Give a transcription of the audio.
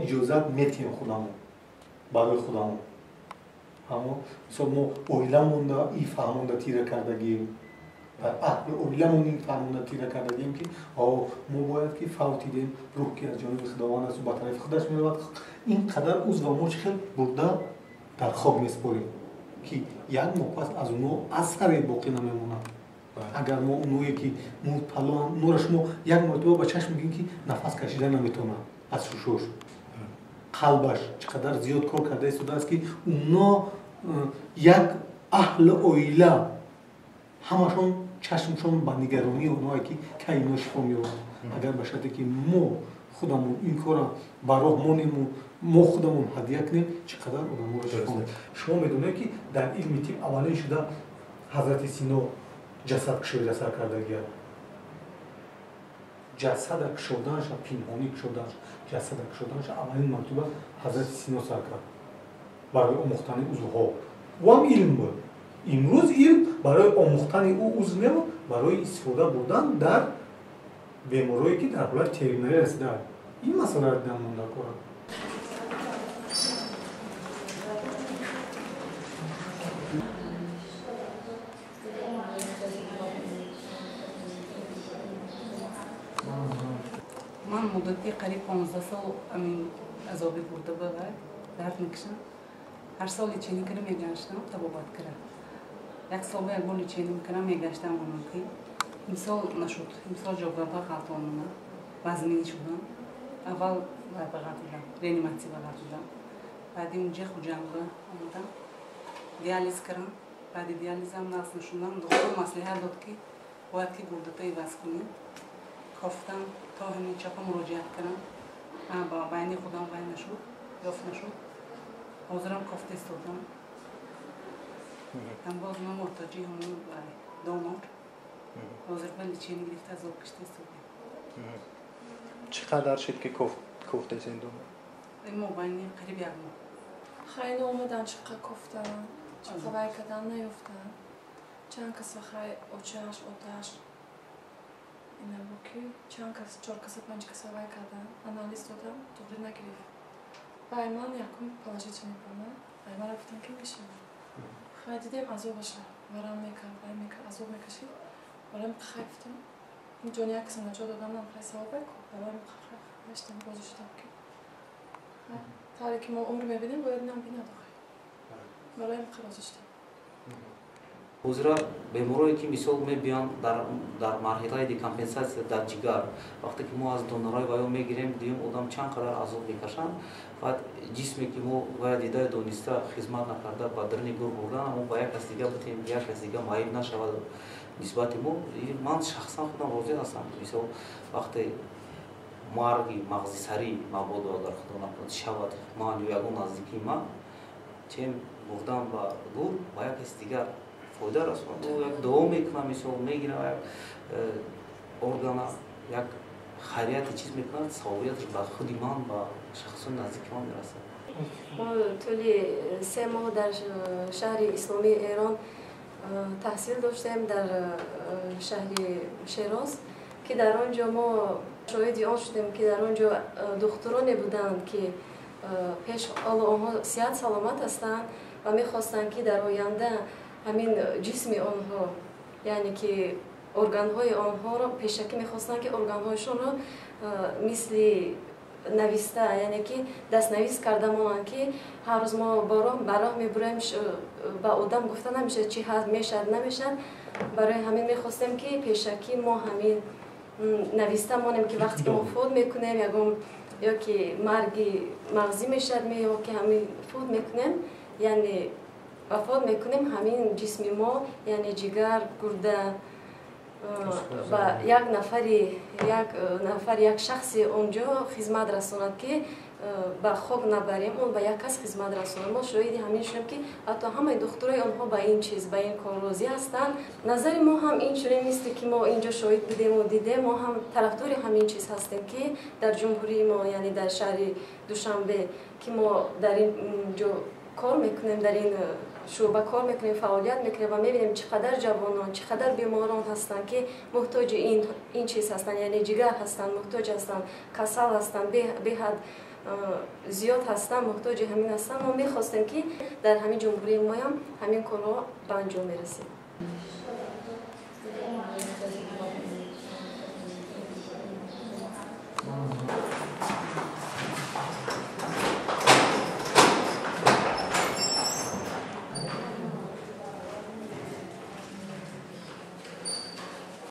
иҷозат метиҳем худамон барои худамон. Аммо мисол мо оиламонда ин фаҳмонда тира кардагием, аҳли оиламон ин фаҳмонда тира кардагием, ки мо бояд ки фавтидем, рӯҳ ки аз ҷониби Худованд аст, ба тарафи худаш меравад. Ин қадар узва мо чӣ хел бурда дар хок меспорем, ки як моҳ пас аз онҳо асаре боқӣ намемонад. Агар мо оное ки мубталоанд, онҳоро шумо як маротиба ба чашм мегӯем, ки нафас кашида наметавонад аз шушош, қалбаш чӣ қадар зиёд кор карда истодааст, ки онҳо як аҳли оила ҳамашон чашмшон ба нигаронии онҳое ки кай ино шифо меёбанд. Агар ба шарте ки мо худамон ин корро ба роҳ монему мо худамон ҳадия кунем, чӣ қадар одаморо шифо меёбанд. Шумо медонед, ки дар илми тиб аввалин шуда Ҳазрати Сино ҷасад кушоида сар кардагия. Ҷасада кушоданша, пинҳонӣ кушоданша, ҷасада кушоданша аввалин маротиба Ҳазрати Сино сар кард барои омӯхтани узвҳо. Ӯ ҳам илм буд. Имрӯз илм барои омӯхтани ӯ узв небуд, барои истифода бурдан дар беморое ки дар ҳолати терминалӣ расидаанд. Ин масъаларо дидан монда корам. Ман муддати қариб 15 сол амин азоби гурда ба дард мекашам. Ҳар сол лечение кара мегаштам, табобат кара. Як сол ба як бор лечение мекунам, мегаштам онки. Имсол нашуд. Имсол ҷогаба ғалтонуна. Вазнин шудам. Аввал ба ғалтидам, реаниматсия ба ғалтидам. Баъди унҷа Хуҷандба омадам. Диализ кардам. Баъди диализам нағз нашудам. Доктор маслиҳат дод, ки бояд ки гурдата иваз кунӣ. Кофтам, то ҳамин чапа муроҷиат кардам. Ба байни худам вай нашуд, ёфт нашуд. Ҳозирам кофта истодам. Ҳам боз мо муҳтоҷи ҳамон донор. Ҳозир ба лечение гирифта азоб кашида истодем. Чӣ қадар шуд, ки кофтаед донор? Ин мобайни қариб як моҳ. Хай наомадан, чӣ қадр кофтан, чӣ қадр вай кардан, наёфтан. Чанд каса хай очаш, оташ ина бу ки чанд кас, чор каса, панҷ каса вай кардан, анализ додам, туғри нагирифт. Бай ман якум положительный бама, ай мара гуфтам, ки мешавад. Хай дидем азобаша, варам мекард, вай мекард, азоб мекашид. Барам хай гуфтам, ин ҷони як каса наҷот додам, ман хай савобай ку, барам хай гаштам, розӣ шудам, ки таре ки мо умр мебинем, бояд инам бинад охир. Бароям розӣ шудам. Ҳозира беморое ки мисол мебиёнд дар марҳилаи декомпенсатсия дар ҷигар, вақте ки мо аз донорҳои ваё мегирем, дуюм одам чанд қадар азоб мекашанд. Баъд ҷисме ки мо вая дидаю дониста хизмат накарда ба даруни гур бурдан, мо ба як кас дига бутем, як кас дига маиб нашавад нисбати мо. Ман шахсан худам розӣ ҳастам. Мисол, вақте марги мағзисарӣ мабодо, агар Худо накунад, шавад, ман ё ягон наздикии ман, чем бурдан ба гур ба як каси дигар фоида расонад. Ӯ як дуо мекунам, мисол мегирам як органа, як хайрияти чиз мекунад, савобияташ ба худи ман, ба шахсони наздики ман мерасад. Мо тӯли 3 моҳ дар шаҳри исломии Эрон таҳсил доштем, дар шаҳри Шероз, ки дар он ҷо мо шоҳиди он шудем, ки дар он ҷо духтуроне буданд, ки пеш ҳоло онҳо сиҳат саломат ҳастанд ва мехостанд, ки дар оянда ҳамин ҷисми онҳо, яъне ки органҳои онҳоро пешакӣ мехостанд, ки органҳояшонро мисли нависта, яъне ки дастнавис карда монанд, ки ҳар рӯз мо ба роҳ мебуроем, ба одам гуфта намешавад, чӣ ҳаст, мешавад, намешавад. Барои ҳамин мехостем, ки пешакӣ мо ҳамин нависта монем, ки вақте ки мо фот мекунем, ягон ё ки марги мағзӣ мешавад, ё ки ҳамин фот мекунем, яъне вафот мекунем, ҳамин ҷисми мо, яъне ҷигар, гурда ба як нафари, як нафар, як шахси онҷо хизмат расонад, ки ба хок набарем, он ба як кас хизмат расонад. Мо шоҳиди ҳамин шудем, ки ҳатто ҳамаи духтурои онҳо ба ин чиз, ба ин кор розӣ ҳастанд. Назари мо ҳам ин чунин, мисли ки мо инҷо шоҳид будему дидем, мо ҳам тарафдори ҳамин чиз ҳастем, ки дар ҷумҳурии мо, яъне дар шаҳри Душанбе, ки мо дар ин ҷо кор мекунем, дар ин шӯъба кор мекунем, фаъолият мекунем ва мебинем, чӣ қадар ҷавонон, чӣ қадар беморон ҳастанд, ки муҳтоҷи ин чиз ҳастанд, яъне ҷигар ҳастанд, муҳтоҷ ҳастанд, касал ҳастанд, беҳад зиёд ҳастанд, муҳтоҷи ҳамин ҳастанд. Мо мехостем, ки дар ҳамин ҷумҳурии моям ҳамин корҳо ба анҷом мерасид.